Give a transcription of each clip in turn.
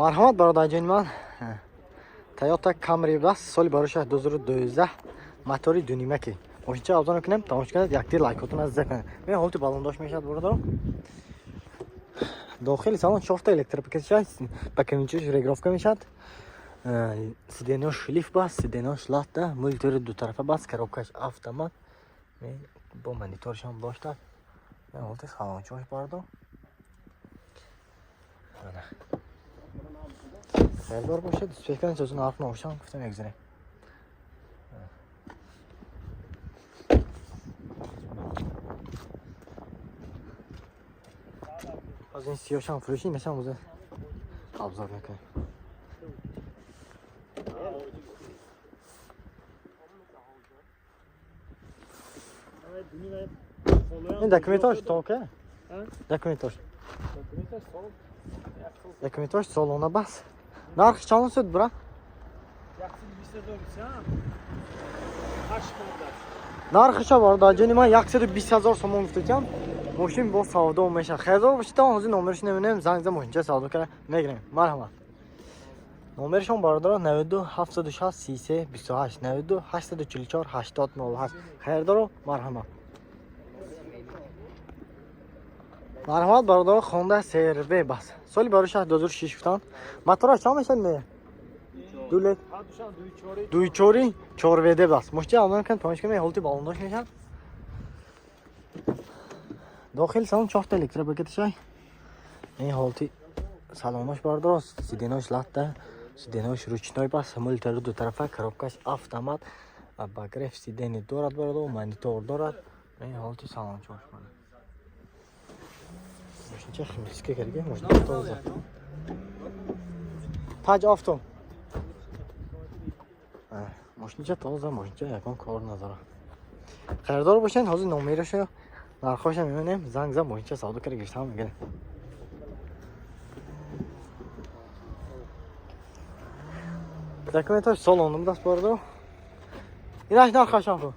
Марҳамат, бародарҷони ман, Тойота Камри будааст, соли бароша 2012, мотори дунимаки. Мошинча обзор мекунем, тамошо кунед, якти лайкотон аз кунед. Мен ҳолати балондош мешавад, бародаро. Дохили салон чорта электропакет аст, ба каминчиш регировка мешавад. Сиденьош лифт баст, сиденьош латта, мультири дутарафа баст, коробкаш автомат. Бо мониторшам дошта. Ҳолати салончош, бародаро. Харидор бошед, успех кунед, чозун нарх ношам гуфта мегузарем. Аз ин сиёшам фурӯшӣ нешам, ӯза обзор мекунем. Ин документош тока? Документош. Документош солона бас. Нархи чанд шуд, бра? Нархиша, бародарҷони ман, 120 ҳазор сомон гуфтакам. Мошин бо савдо мешавад. Харидор бошед, ҳозир номераш намебинем, занг за мошинча савдо кара мегирем. Марҳамат. Номершон, бародаро, 92 760 33 28, 92 844 80 08. Харидоро, марҳамат. Марҳамат, бародаро, Хонда СРВ бас. Соли бароша 2006 гуфтанд. Мотораш чанд мешавад ме? Ду лет. Дуи чори, чор ВД бас. Мошинча алон кан тамош кунем, ҳолати балондош мешавад. Дохили салон чорта электропакет шай. Ин ҳолати салонош, бародаро, сиденош латта, сиденош ручной бас, мультири дутарафа, коробкаш автомат, обогрев сиденье дорад, бародаро, монитор дорад. Ин ҳолати салончош, бародаро. Мошинча химический карга, мошинча тоза. Таҷ авто. Мошинча тоза, мошинча ягон кор надорад. Харидор бошед, ҳозир номераша, нархоша мебинем, занг за мошинча савдо кара гирифтан мегирем. Документош солон будааст, бародаро. Инаш нархашам ку?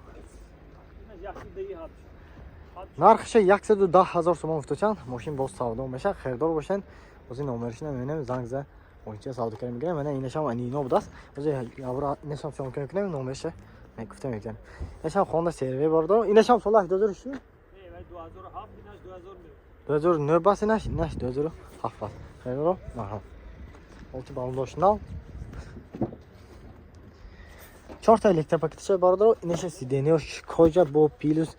Нархиша 110 ҳазор сомон гуфтачанд. Мошин боз савдо мешавад. Харидор бошед, ҳозир номерашро мебинем, занг за мошинча савдо кара мегирем. Мана инашам анино будааст. Ҳозир авра инашам съёмка мекунем, номерша гуфта мегирем. Инашам Хонда СРВ, бародаро. Инашам соли 2006, 2009 бас, инаш 2007 бас. Харидоро, марҳамат. Ҳолати балондош нав. Чорта электропакетша, бародаро, инаша сиденьош кожа бо плюс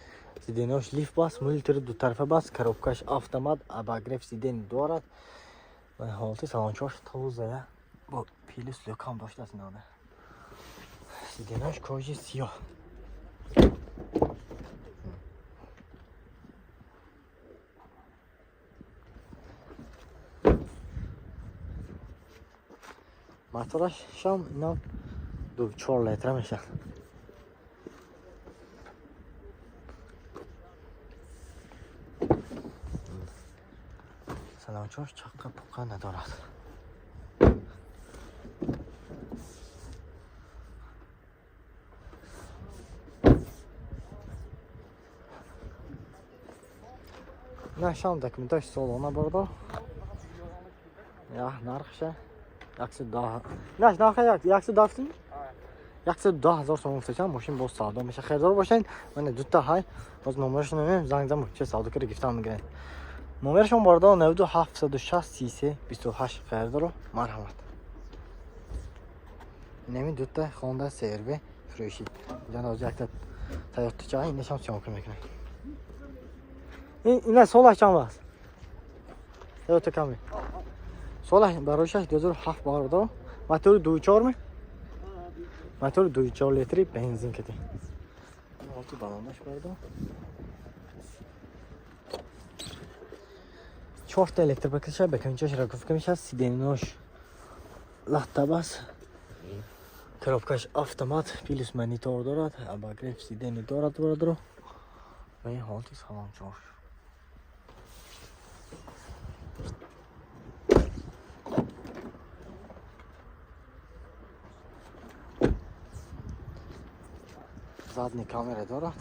сиденьош лифт бас, мультири дутарафа бас, коробкаш автомат, обогрев сиденье дорад. Ва ҳолати салончош тозая, бо плюс люкам доштааст инона. Сиденьош кожи сиёҳ. Мотораш шам инам ду чор литра мешавад. Салончош чаққа пуққа надорад. На шам документош солона, бародор. Я нархша 110. Наш нарха 110, 110 ҳазор сомон гуфтачам, мошин боз савдо мешавад. Харидор бошед, мана дута ҳай, боз номерашро мебинем, занг за мошинча савдо кара гирифтан мегирем. Номерашон, бародаро, 92 760 33 28. Харидоро, марҳамат. Инами дута Хонда СРВ фурӯшӣ. Инҷа ҳозир якта Тойота ча, инашам съёмка мекунем. Ина солаш чанд аст? Тойота Камри. Солаш барошаш 2007, бародаро. Мотори 2.4 ме? Мотори 2.4 литри бензин кати. Ҳолати баландаш, бародаро. Чорта электропакетша ба камчаш регировка мешавад, сиденьош латта бас. Коробкаш автомат, плюс монитор дорад, обогрев сиденье дорад, бародаро. Ва ин ҳолати салончош. Задний камера дорад.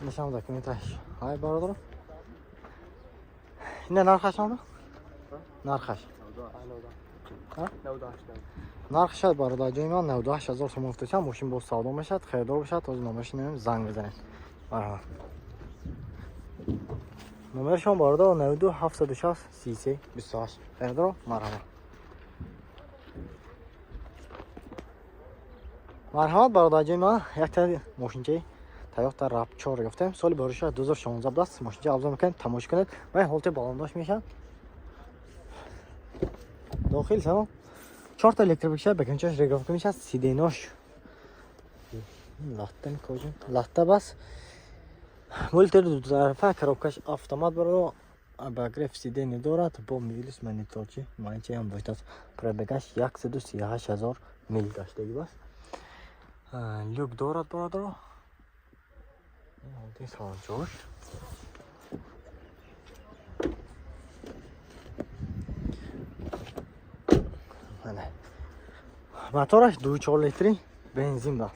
Нишам документаш. Ҳай, бародаро. Ина нархаш чанд? Нархаш. Ҳа? Нархаш, бародар ҷони ман, 98 ҳазор сомон гуфтачам. Мошин боз савдо мешавад, харидор бошад, ҳозир номерашо меоем, занг мезанем. Марҳамат. Номерашон, бародар, 92 760 33 28. Харидоро, марҳамат. Марҳамат, бародарҷони ман, якта мошинчаи Toyota RAV4 ёфтем. Соли бароша 2016 будааст. Мошинча обзор мекунем, тамошо кунед. Ва ҳолати баландош мешавад. Дохил салом. Чорта электропакет баканчаш регулировка мешавад, сиденьош. Латта мекожем. Латта бас. Мультер дутарафа, коробкаш автомат, баро обогрев сиденье дорад, бо плюс мониторчи, майчаам доштааст. Пробегаш 138 ҳазор мил гаштагӣ баст. Люк дорад, бародаро. Ҳолати салончош. Мана. Мотораш 2,4 литри бензин баст.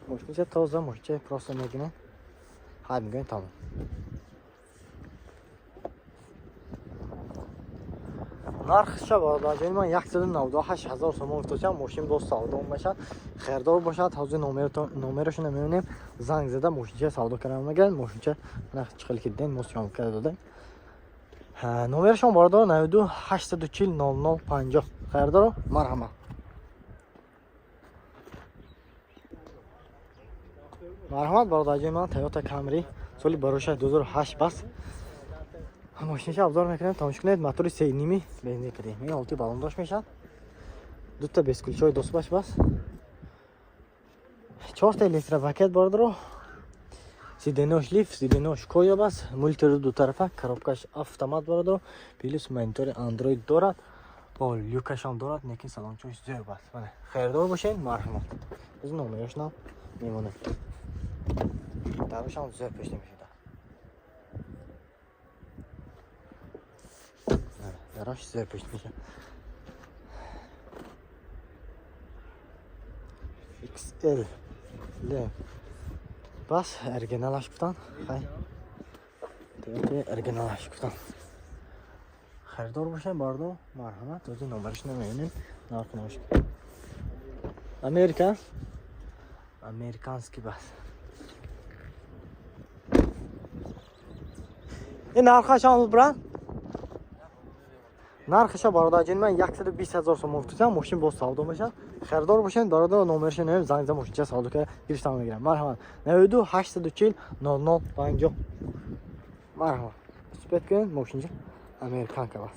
Мошинча тоза, мошинча просто мегирем. Ҳай мегӯем, тамом. Нархша, бародарҷони ман, 198 ҳазор сомон гуфташам. Мошин боз савдо мешавад. Хердор бошад, ҳозир номерашонро мебинем, занг зада мошинча савдо кардан мегиранд. Мошинча чӣ хеле ки дидем, мо съёмка карда додем. Номерашон, бародар, 92 840 00 50. Хердоро, марҳамат. Марҳамат, бародарҷони ман, Toyota Camry соли бароша 2008 бас. Мошинча обзор мекунем, тамошо кунед. Мотори 3,5 бензин кардем. Ин ҳолати баландош мешавад. Дута бесключҳои доступаш бас. Чорта электропакет, бародаро. Сиденьош лифт, сиденьош кожа бас, мультири дутарафа, коробкаш автомат, бародаро. Плюс монитори Android дорад. Бо люкашам дорад, лекин салончош зӯр бас. Мана, харидор бошед, марҳамат. Биз номерашонам мемонем. Дарушам зӯр пушта мешуда. Дараш зӯр пушта мешуда. XL L бас, оригиналаш гуфтан. Хай. Toyota оригиналаш гуфтан. Харидор бошед, бародаро, марҳамат, ози номерашро мебинем, нарху навош. Америка? Американский бас. Ин нархаш чанд, брат? Нархаша, бародарҷони ман, 120 ҳазор сомон гуфтам. Мошин боз савдо мешавад. Харидор бошед, бародар, номерашро меоем, занг зада мошинча савдо карда гирифтан мегирам. Марҳамат. 92 840 00 50. Марҳамат. Успеть кунед, мошинча американка бас.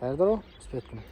Харидоро, успеть кунед.